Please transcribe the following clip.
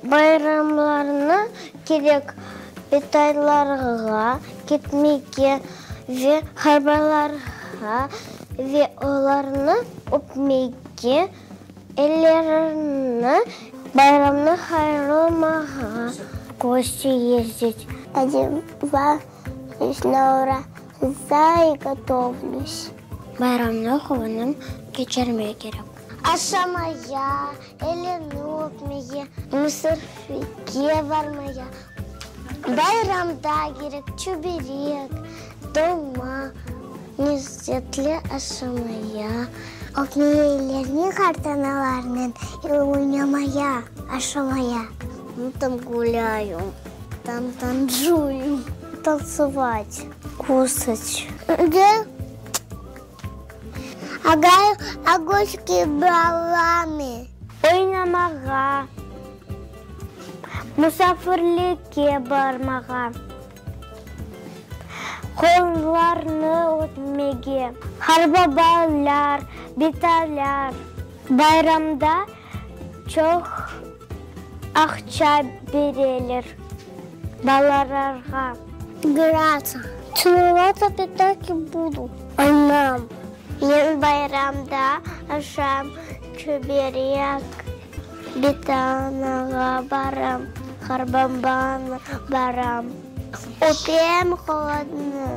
Bayramlarnı kerek bitaylarğa ketmege ve qartbabalarğa ve olarnı öpmege, ellerini bayramnı hayırlamağa. Gosti yezdit. Odevayus na uraza i gotovlüs. Bayramnı quvanıp keçirmek kerek. Aşamaya, elini öpmege, musafirge barmaya. Bayramda kerek çüberek, dolma, lezzetli aşamaya. Öpmege ellerini qartanalarnıñ, oynamaya, aşamaya. Tam gulâyu, tam tancuyu. Tantsevat, kuşat. Agay agoşki balami. Oynamağa, musafirlikke barmağa, qollarnı öpmege, qartbabalar, bitalar bayramda çoq aqça bereler balalarğa. İgrata. Tselovatsa pitaki budu. Anam. Men bayramda aşam çöberek, bitanağa baram, qartbabağa baram. Öpem qollarını.